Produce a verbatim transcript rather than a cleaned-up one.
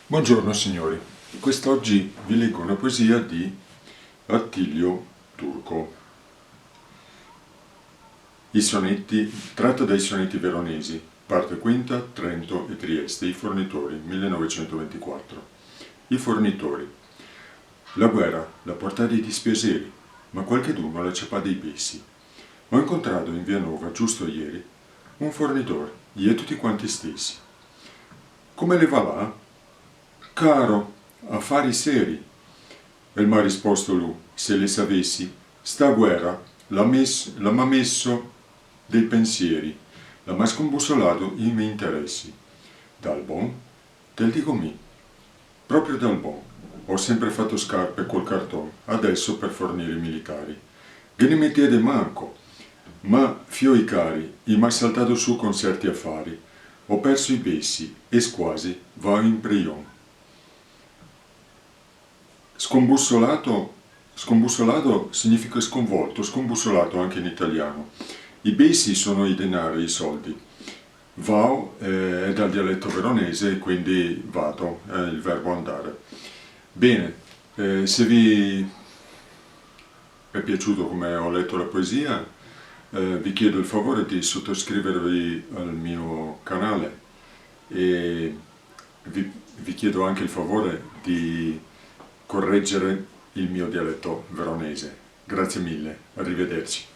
Buongiorno signori, quest'oggi vi leggo una poesia di Attilio Turco. I sonetti, tratta dai sonetti veronesi, parte quinta, Trento e Trieste, i fornitori, millenovecentoventiquattro. I fornitori. La guerra l'ha portati i dispiaceri, ma qualcheduno l'ha ciapati i besi. Ho incontrato in Via Nova, giusto ieri, un fornitor, i è tuti quanti stesi. Come le va là? Caro, afari seri. El m'ha risposto lu, se le savesi, sta guerra la mes-, la m'ha meso dei pensieri, la m'ha scombusolato i me interesi. Dal bon? Te lo digo mi. Proprio dal bon. Ho sempre fato scarpe col carton, adeso per fornire i militari. Ghe ne metete manco. Ma, fioi cari, i m'ha saltato su con certi afari. Ho perso i besi e squasi vao in prion. Scombussolato, scombussolato significa sconvolto, scombusolato anche in italiano. I besi sono i denari, i soldi. Vao, eh, è dal dialetto veronese e quindi vado, è il verbo andare. Bene, eh, se vi è piaciuto come ho letto la poesia, eh, vi chiedo il favore di sottoscrivervi al mio canale e vi, vi chiedo anche il favore di correggere il mio dialetto veronese. Grazie mille, arrivederci.